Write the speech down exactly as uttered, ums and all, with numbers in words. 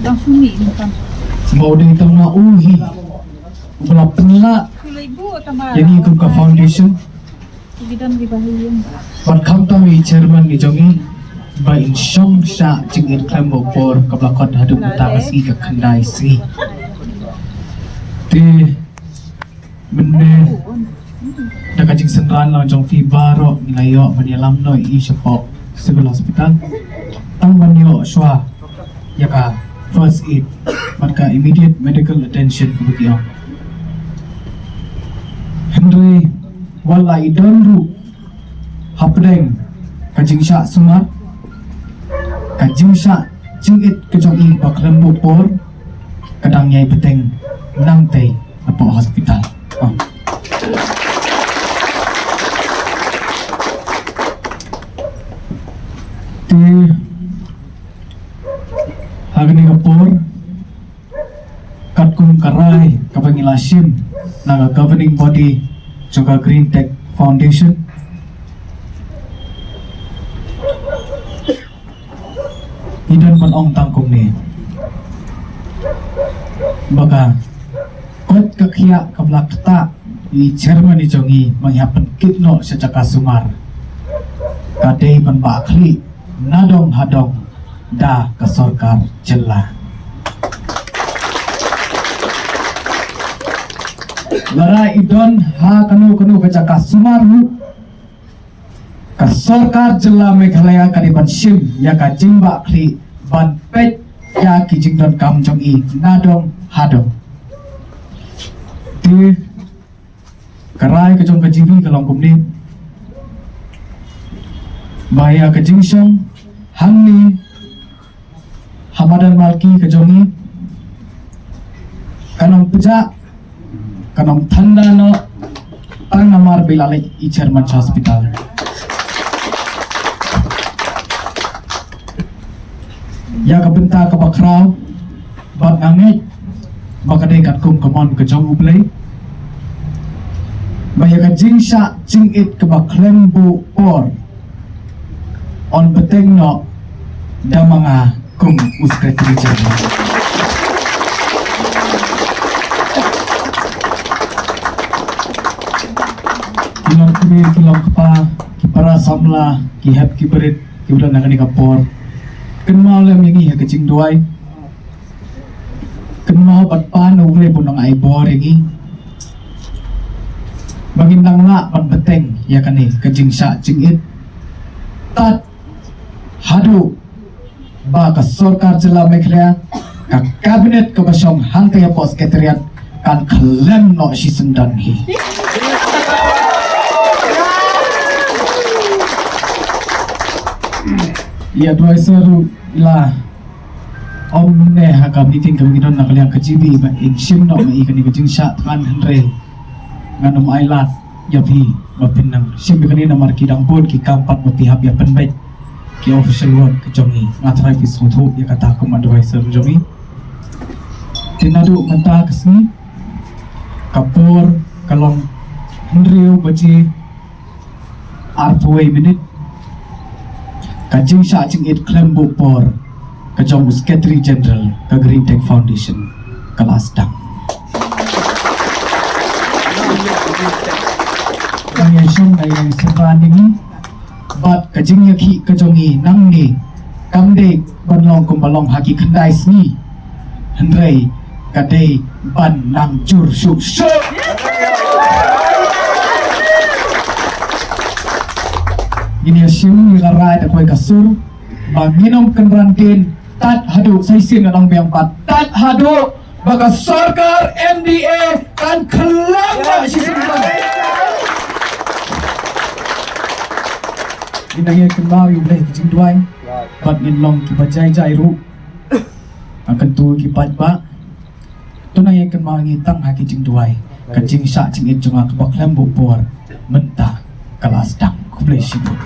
Ba u dei tang ma u hi uba la pynlah ïa ngi kum ka foundation. Bad khamtam i chairman i jong ngi ba in shong shah jingit khlem buh por kaba la khot haduh mynta ka sngi ka khyndai sngi. Te mynne da ka jingsynran la jong phi baroh ngi la ïoh ban ïalam noh ïa i shapoh Civil Hospital. Tang ban ïoh shuwa ïa ka first aid bad ka immediate medical attention kaba ki ong. Hynrei wat la i don ruh hapdeng ka jingshah sumar, ka jingshah jingit ka jong i ba khlem buh por ka dang ïai bteng nangtei napoh hospital. Oh. Te ha kane ka por katkum ka rai kaba ngi la shim na ka governing body jong ka Green Tech Foundation, ngi don ban ong tang kumne ba ka koit ka khiah kaba la ktah i chairman i jong ngi ba ngi hap pynkit noh sha jaka sumar ka dei ban bah khlieh nadong hadong da ka sorkar jylla. Lada i don ha kano kano ka jaka sumar ruh, ka sorkar jylla Meghalaya ka dei ban shim ïa ka jingbah khlieh ban peit ïa ki jingdonkam jong i nadong hadong. Te ka rai ka jong ka GB ka long kumne ba ïa ka jingshong hangne ha madan Malki ka jong ngi kan ym pjah, kan ym thanda noh tang namar ba i la leit i chairman hospital. Ïa ka bynta kaba khraw bad nga ngeit ba ka dei katkum ka mon ka jong U Blei ba ïa ka jingshah jingit kaba khlem buh por yn bteng noh da ma nga kum u Secretary General. Ki longkmie, ki longkpa, ki para samla, ki hep ki barit kiba don ha kane ka por, kynmaw lem ïa ngi ha ka jingduwai. Kynmaw bad pan U Blei ba un nang ai bor ïa ngi ba ngin nang lah ban bteng ïa kane ka jingshah jingit. Tad haduh ba ka sorkar jylla Meghalaya, ka cabinet kaba shong hangta hapoh Secretariat kan khlem noh shisien don hi. I advisor ruh i la ong mynne ha ka meeting kaba ngi don na ka liang ka GB ba in shim noh ma i kane ka jingshah thngan, hynrei ngan ym ailad ïa phi ba phin nang shim ïa kane namar ki dang bun ki kam pat ba phi hap ïa pynbeit ki official work ka jong ngi. Nga tharai phi sngewthuh ïa kata kum advisor jong ngi. Te naduh mynta ka sngi ka por ka long hynriew baje arphew wei minit. Ka jingshah jingit khlem buh por ka jong u Secretary General ka Green Tech Foundation ka la sdang. Ka ïa shong ka ïa sdang ngi bad ka jingïakhih ka jong ngi nangne kam dei ban long kumba long ha ki khyndai sngi. Hynrei ka dei ban nang jur shuh shuh. Ngin ïa shim ïa ka rai da kawei ka sur ba ngin ym kynran dien tad haduh, sa shisien ngan ong biang pat, tad haduh ba ka sorkar MDA kan khlem noh shisien. Ngin nang ïa kynmaw ïa U Blei ha ki jingduwai bad ngin long kiba jai jai ruh. Nga kyntu ki paidbah, to nang ïa kynmaw ngi tang ha ki jingduwai. Ka jingshah jingit jong nga kaba khlem buh por mynta ka la sdang. Khublei shibun.